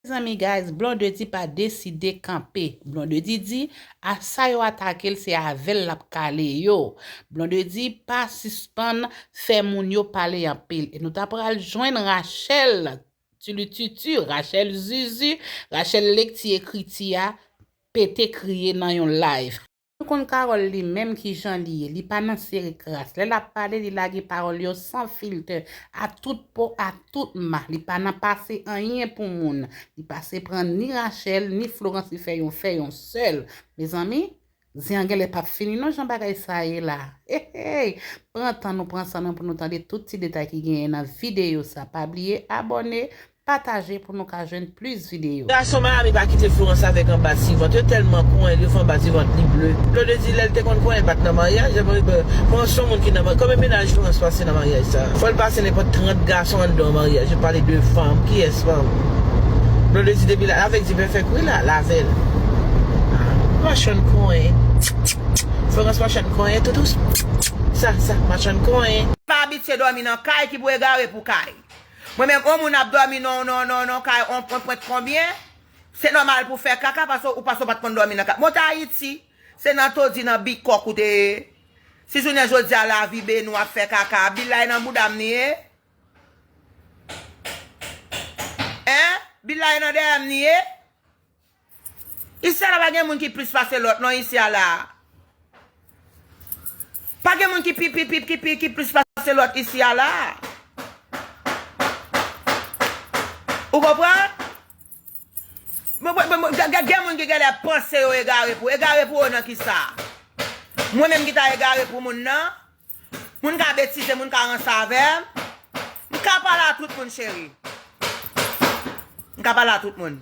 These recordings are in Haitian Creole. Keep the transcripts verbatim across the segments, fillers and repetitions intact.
Mezanmi, guys, Blondedy pa deside kanpe. Blondedy di, a sa yo atake l, se avè l l ap kale yo. Blondedy pa sispann fè moun yo pale anpil. E nou ta pral jwenn Rachel Tilitutu, Rachel Zuzu, Rachel Lekti Ekriti a pete kriye nan yon live. Nou konn Carole li menm kijan li ye. Li pa nan sere kras. Lè l ap pale, li lage pawòl yo san filtè, a tout po, a tout ma. Li pa nan pase anyen pou moun. Li pase pran ni Rachel, ni Florence, li fè yon, fè yon sèl. Mezanmi, zen an genlè p ap fini non, jan bagay sa ye la. Hey, hey. Pran tan nou, pran san nou pou nou tande tout ti detay ki genyen nan videyo sa. Pa bliye abòne, pataje pou nou ka jwenn plis videyo. Gason Miami pa kite Florence avèk anba ti vant. Yo tèlman konyen, yo fè anba ti vant li ble. Blondedy, lè l te konn konyen, l pa t nan maryaj. Florence se yon moun ki nan maryaj. Konbyen mennaj Florence pase nan maryaj sa? Fò l pase nenpòt trant gason anndan yon maryaj. Yo pale de fanm. Kiyès fanm? Blondedy depi la, avèk di pèfèk wi la, l avè l. Ah, machann konyen. Florence machann konyen, toutous. Sa, sa, machann konyen. Pa abitye dòmi nan kay ki pou egare pou kay. Mwen menm, yon moun ap dòmi nan, nan, nan, nan kay, on, on pwent konbyen? Se nòmal pou fè kaka, paske ou, paske ou pa t konn dòmi nan kay. Monte Ayiti, se nan todi, nan bikòk ou te ye. Si jounen jodi a lavi beni w ap fè kaka, bilay nan bouda m li ye? Hein? Bilay nan dèyè m li ye? Isi a la pa gen moun ki plis pase lòt non, isi a la. Pa gen moun ki pi, pi, pi, ki pi, ki plis pase lòt isi a la. Ou konprann? Bon, bon, bon, bon, gen, gen, gen moun ki genlè panse yo egare pou, egare pou yo nan kisa? Mwen menm ki ta egare pou moun nan? Moun ka betize, moun ka ranse avè m. M ka pale a tout moun, cheri. M ka pale a tout moun.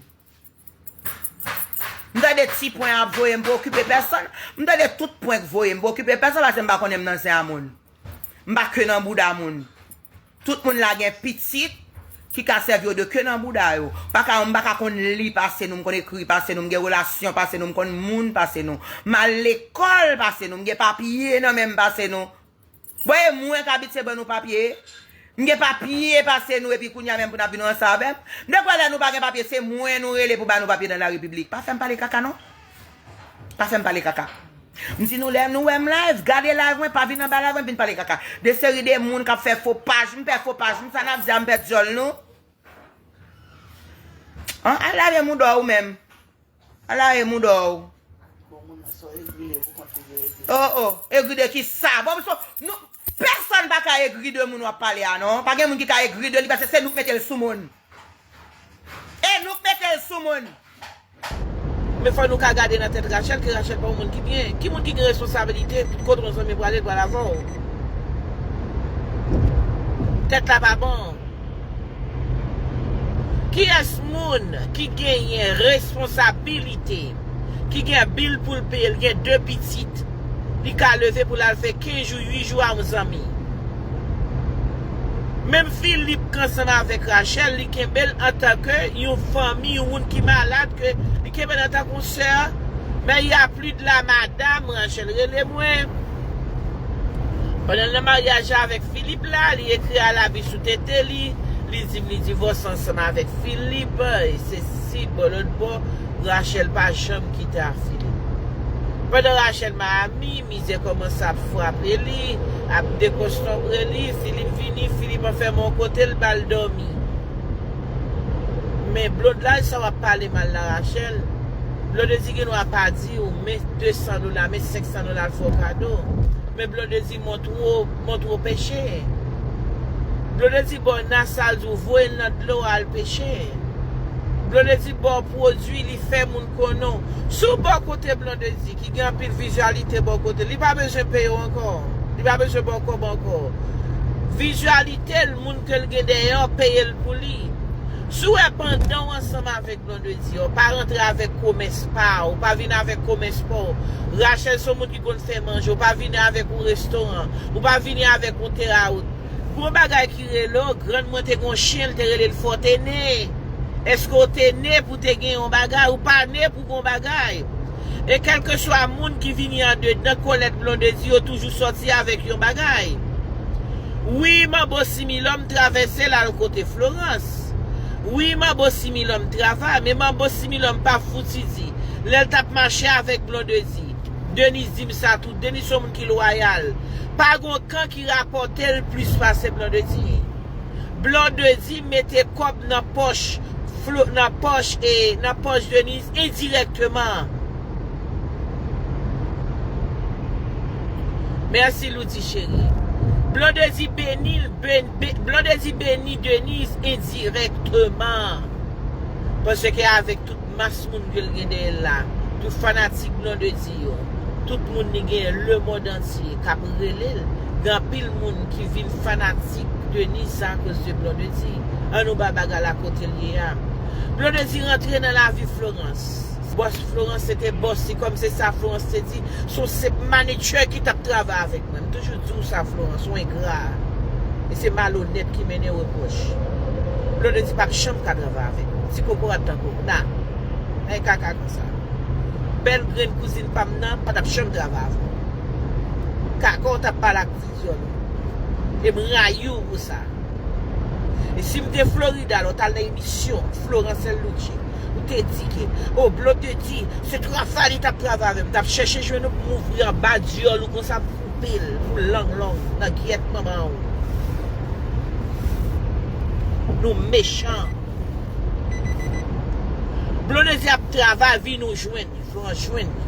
M tande ti pwen ap voye m pou okipe pèsonn. M tande tout pwen k voye m pou okipe pèsonn, paske m pa konnen m nan zen a moun. M pa ke nan bouda moun. Tout moun la gen pitit ki ka sèvi yo de ke nan bouda yo. Pa ka, m pa ka konn li pase nou, m konn ekri pase nou, m gen relasyon pase nou, m konn moun pase nou. M al lekòl pase nou, m gen papye nan men m pase nou. Bon, e mwen k abitye ban nou papye. M gen papye pase nou, epi kounye a menm pou n ap vin ranse avè m. M te kwè lè nou pa gen papye, se mwen nou rele pou ba nou papye nan larepiblik. Pa fè m pale kaka, non. Pa fè m pale kaka. M di nou, lè nou wè m live, gade live mwen, pa vin anba live mwen vin pale kaka. De seri de moun k ap fè fo paj, m fè fo paj, m sa n ap di a, m pèt dyòl nou. An, al lave mouda w ou menm. Al lave mouda w. Oh, oh, egri de kisa? Bon, so, nou, pèsonn pa ka egri de moun w ap pale a, non. Pa gen moun ki ka egri de li, paske se nou k mete l sou moun. E nou k mete l sou moun. Men fò nou ka gade nan tèt Rachel, ke Rachel pa yon moun ki byen. Ki moun ki gen responsabilite, kote yon zanmi prale, l pral avè w? Tèt la pa bon. Kiyès moun ki genyen responsabilite, ki gen bil pou l peye, l gen de pitit, li ka leve pou l al fè kenz jou, uit jou a yon zanmi? Menm Philippe k ansanm avèk Rachel, li kenbe l antanke yon fanmi, yon moun ki malad, ke li kenbe l antanke yon sè. Men y a pli de la madam, Rachel rele mwen. Pandan l nan maryaj avèk Philippe la, li ekri a lavi sou tete li, li di m li divòse ansanm avèk Philippe, e sesi, bò lòt bò, Rachel pa janm kite a Philippe. Pandan Rachel Miami, mizè kòmanse ap frape li, ap dekostonbre li, Philippe vini, Philippe anfèmen yon kote, l ba l dòmi. Men Blondedy, sa w ap pale mal la, Rachel, Blondedy gen dwa pa di w, men de san dola, men senk san dola l fè w kado. Men Blondedy montre w, montre w peche. Blondedy ba w nasal di w voye l nan dlo al peche. Blondedy ba w pwodui, li fè moun konnen w. Si w bò kote Blondedy ki gen anpil vizyalite bò kote l, li pa bezwen peye w ankò. Li pa bezwen ba w kòb ankò. Vizyalite l, moun ke l gen dèyè w peye l pou li. Si w wè pandan w ansanm avèk Blondedy, w pa rantre avèk komès pa w, w pa vin avèk komès pa w. Rachel se yon moun ki konn fè manje, w pa vini avèk yon restoran, w pa vini avèk yon terawout. Gon bagay ki rele w, grann mwen te gon chen, l te rele l fò te ne. Èske w te ne pou te gen yon bagay? Ou pa ne pou gon bagay. E kèlkeswa moun ki vini andedan kòlèt Blondedy, yo toujou sòti avèk yon bagay. Wi, manbo similòm travèse l al kote Florence. Wi, Manbo Similòm travay, men Manbo Similòm pa fouti di. Lè l t ap mache avèk Blondedy, Denise di m sa tou, Denise se yon moun ki lwayal. Pa gon kan ki rapòte l plis pase Blondedy. Blondedy mete kòb nan pòch Flo, nan pòch, e, nan pòch Denise endirèkteman. Mèsi, Loudy cheri. Blondedy beni, ben, be, Blondedy beni Denise endirèkteman. Paske avèk tout mas moun ke l gen dèyè l la, tout fanatik Blondedy yo, tout moun li gen lemonn antye k ap rele l, gen anpil moun ki vin fanatik Denise akoz de Blondedy. Ann nou ba bagay la kote l ye a. Blondedy rantre nan lavi Florence. Bòs Florence se te bòs li, kòm se sa Florence te di, se yon senp manedjè ki t ap travay avèk mwen. M toujou di w sa, Florence, ou engra. E se malonèt ki mennen repwòch. Blondedy p ap janm ka travay avèk ou. Ti kokorat tankou w. Na. Nan e kaka konsa. Bèl grenn kouzin pa m nan, pa t ap janm travay avè w. Kaka w t ap pale ak ti dyòl ou. E m rayi w pou sa. E si m te Florida, lè w t al nan emisyon Florence L. Louchy, ou te di ke, o, Blondedy, se travay li t ap travay avè m. M t ap chèche jwenn ou pou m ouvri anba dyòl ou konsa, m koupe l pou lang long nan gyèt manman w. Nou mechan. Blondedy ap travay, vin ou jwenn. Florence jwenn li.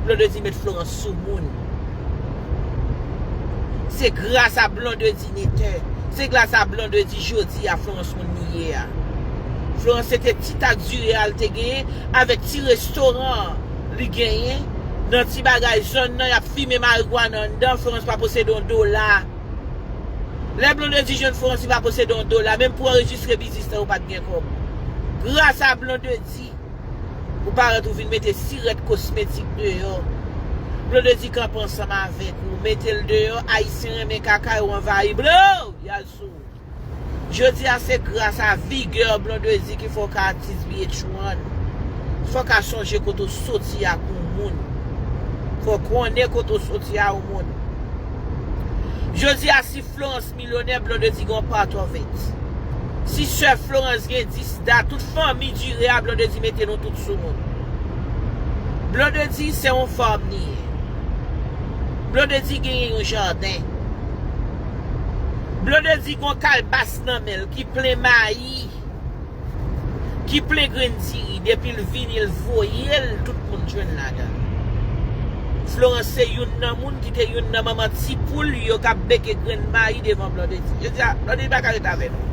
Blondedy met Florence sou moun. Se gras a Blondedy Netè. Se gras a Blondedy jodi a Florence moun li ye a. Florence se te ti tak diri a l te genyen avèk ti restoran li genyen nan ti bagay zòn nan, y ap fimen marigwana anndan, Florence pa posede yon dola. Lè Blondedy jwenn Florence, li pa posede yon dola, menm pou anrejistre biznis lan, yo pa t gen kòb. Gras a Blondedy, ou parèt ou vin mete sirèt kosmetik deyò. Blondedy kanpe ansanm avèk ou, mete l deyò, Ayisyen renmen kaka, yo anvayi, blow! Y al sou ou. Jodi a, se gras a vigè Blondedy ki fè w ka atis V H one. Fò w ka sonje kote w soti a kou moun. Fò w konnen kote w soti a, ou moun. Jodi a, si Florence milyonè, Blondedy gon part of it. Si sè Florence gen dis da, tout fanmi dire a, Blondedy mete nou tout sou moun. Blondedy se yon fanm li ye. Blondedy genyen yon jaden. Blondedy gon kalbas nan men l ki plen mayi, ki plen grenn diri. Depi l vini, l voye l, tout moun jwenn ladan l. Florence se youn nan moun ki te youn nan manman ti poul yo k ap beke grenn mayi devan Blondedy. Jodi a, Blondedy pa ka ret avè nou.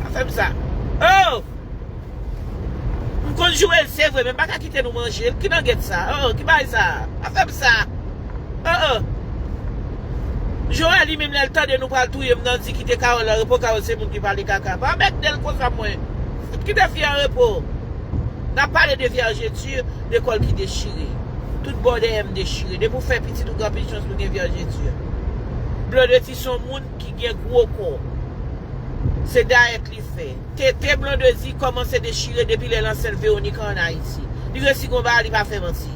Pa fè m sa. Oh! M konn joure l, se vre, men m pa ka kite nou manje l. Ki nangèt sa? Oh, ki bagay sa? Pa fè m sa. Oh, oh. Joel li menm lè l tande nou pral touye m nan di kite Carole an repo, Carole se moun ki pale kaka. Pa mèt de l konsa mwen. Fout kite fi an repo. N ap pale de vèjeti, de kò l ki dechire. Tout bò dèyè m dechire. Depi w fè pitit ou gen anpil chans pou gen vèjeti. Blondedy se yon moun ki gen gwo kò. Se dayèt li fè. Tete Blondedy kòmanse dechire depi lè l ansent Veronica ann Ayiti. Li resi gon bagay, li pa fè manti.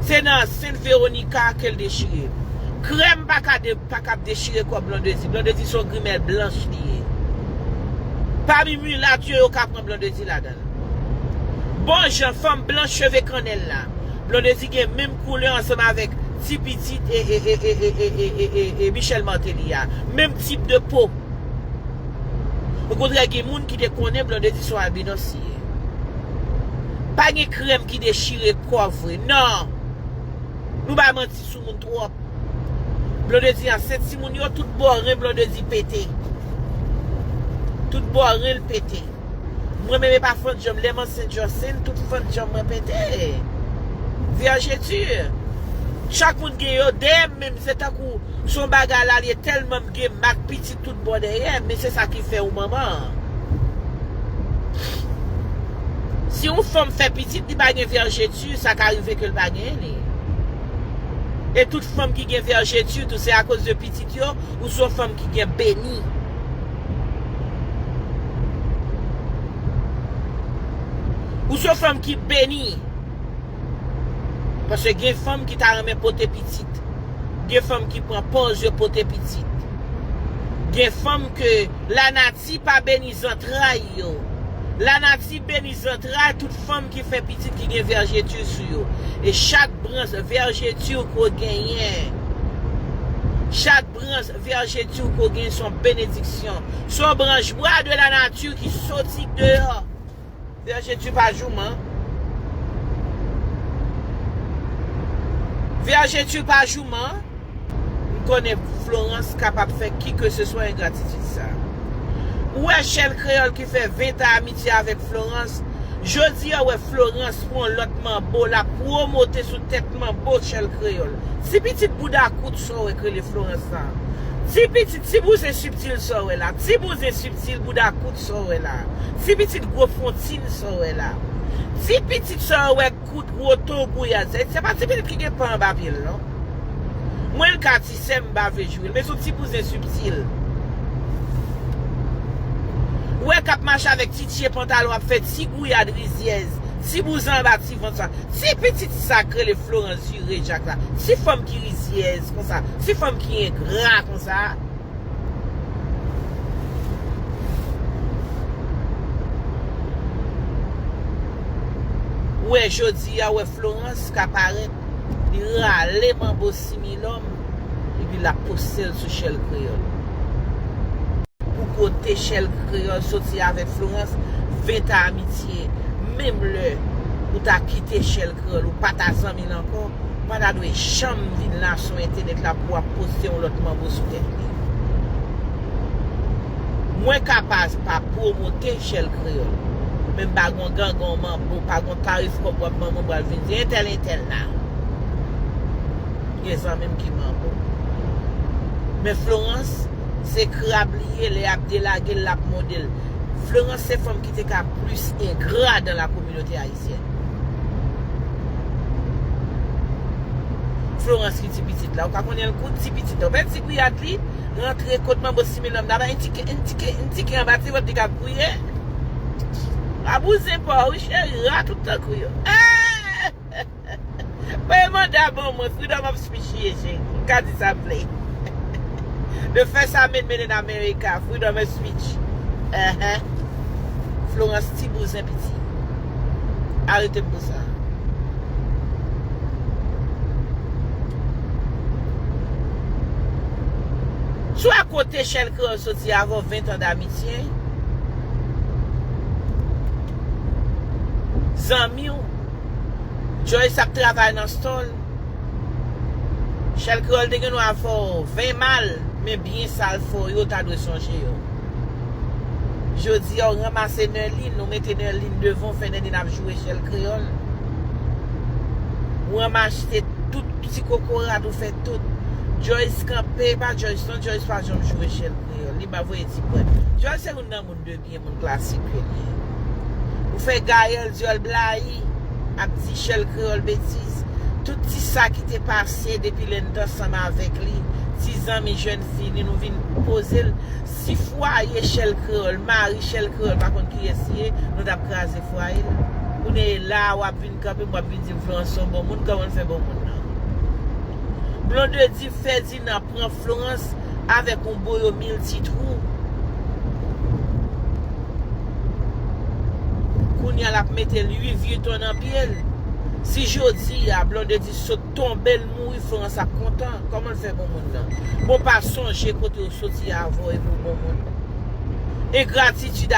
Se nan ansent Veronica ke l dechire. Krèm pa ka de, pa kab dechire kò Blondedy. Blondedy se yon grimèl blanch li ye. Pami milat yo, yo ka pran Blondedy ladan l. Bon jan, fanm blanch cheve kannèl la. Blondedy gen menm koulè ansanm avèk ti pitit e, e, e Michel Martelly a. Menm tip de po. Okontrè, gen moun ki te konnen Blondedy se yon albinos li ye. Pa gen krèm ki dechire kò vre. Non. Nou bay manti sou moun twòp. Blondedy ansent timoun yo, tout bò ren Blondedy pete. Tout bò ren l pete. Mwen menm e pa fannjanm, lè m ansent Jocelyn, tout fannjanm mwen pete. Vèjeti. Chak moun gen yo, dèyè m menm, se tankou se yon bagay la, li ye tèlman m gen mak pitit tout bò dèyè m, men se sa ki fè ou manman an. Si yon fanm fè pitit, li pa gen vèjeti, sa ka rive ke l pa genyen li. E tout fanm ki gen vèjeti tou, se akoz de pitit yo, ou se yon fanm ki gen beni. Ou se yon fanm ki beni. Paske gen fanm ki ta renmen pote pitit. Gen fanm ki pran pòz yo pote pitit. Gen fanm ke lanati pa beni zantray yo. Lanati beni zantray tout fanm ki fè pitit ki gen vèjeti sou yo. E chak branch vèjeti ke w genyen, chak branch vèjeti ke w genyen se yon benediksyon. Se yon branch bwa de la nature ki soti deyò. Vèjeti pa jouman. Vèjeti pa jouman. M konnen Florence kapab fè kikeseswa engratitid sa. Ou wè Chèl Kreyòl ki fè ven tan amitye avèk Florence, jodi a w wè Florence pran lòt manbo, l ap pwomote sou tèt manbo Chèl Kreyòl. Ti pitit bouda kout sa w wè k rele Florence sa. Ti pitit, ti bouzen sibtil sa w wè la. Ti bouzen sibtil bouda kout sa w wè la. Ti pitit gwo fontin sa w wè la. Ti pitit sa w wè kout gwo ton gouyad. Se, se pa ti pitit ki gen pan anba pye l non. Mwen l ka ti sè m pa vle joure l, men se yon ti bouzen sibtil. Ou wè k ap mache avèk ti tye pantalon, ap fè ti gouyad rizyèz, ti bouzen anba ti vant sa. Ti pitit sa k rele Florence Jire Jak la. Ti fanm ki rizyèz konsa. Ti fanm ki engra konsa. Ou wè jodi a, ou wè Florence ka parèt, li rale manbo Similòm, epi l ap poste l sou Chèl Kreyòl. Pou kote Chèl Kreyòl soti avèk Florence, ven tan amitye, menm lè ou ta kite Chèl Kreyòl, ou pa ta zanmi l ankò, ou pa ta dwe janm vin la sou entènèt la pou w ap poste yon lòt manbo sou tèt li. Mwen ka pa, pa pwomote Chèl Kreyòl, men m pa gon gangan manbo, pa gon tarif kòb w ap ban mwen, m pral vin di entèl, entèl la. Gen zanmi m ki manbo. Men Florence, se krab li ye, lè y ap delage l, l ap mòde l. Florence se fanm ki te ka plis engra dan la kominote ayisyèn. Florence ki ti pitit la, ou ka konnen l kout ti pitit la. Ou wè ti gouyad li, rantre kot manbo Similòm la, bay yon ti ke, yon ti ke, yon ti ke anba ti vant li k ap gouye. A bouzen pa w wi cheri, ra tout tankou yo. Eh! Voye manda ban mwen, freedom of speech ye, cheri. M ka di sa m vle. The first amendment in America, freedom of speech. Enhen. Florence ti bouzen piti. Arete m pou sa. Sou a kote Chèl Kreyòl soti avè w ven tan damitye, zanmi w, Joyce ap travay nan stòl. Chèl Kreyòl te gen dwa fè w ven mal, men byen sa l fè w yo, w ta dwe sonje yo. Jodi a, w ranmase Nerline, ou mete Nerline devan, w fè Nerline ap joure Chèl Kreyòl. Ou ranmase tout ti kokorat, ou fè tout. Joyce kanpe, pa Joyce non, Joyce pa janm joure Chèl Kreyòl. Li pa voye ti pwen. Joyce se youn nan moun de byen, moun klasik ke l ye. Ou fè Gaëlle Diol blayi, ap di Chèl Kreyòl betiz. Tout ti sa ki te pase depi lè n t ansanm avèk li, ti zanmi jèn fi li, nou vin poze l. Si fwaye Chèl Kreyòl, mari Chèl Kreyòl pa konn kiyès li ye, nou t ap kraze fwaye l. Kounye a la, w ap vin kanpe m, w ap vin di m Florence se yon bon moun, kòman l fè bon moun nan? Blondedy Ferdinand pran Florence avèk yon boyo miltitrou. Kounye a l ap mete Louis Vuitton nan pye l. Si jodi a Blondedy sot tonbe, l mouri, Florence ap kontan. Kòman l fè bon moun nan? Bon, pa sonje kote w soti avè w epi w bon moun. Engratitid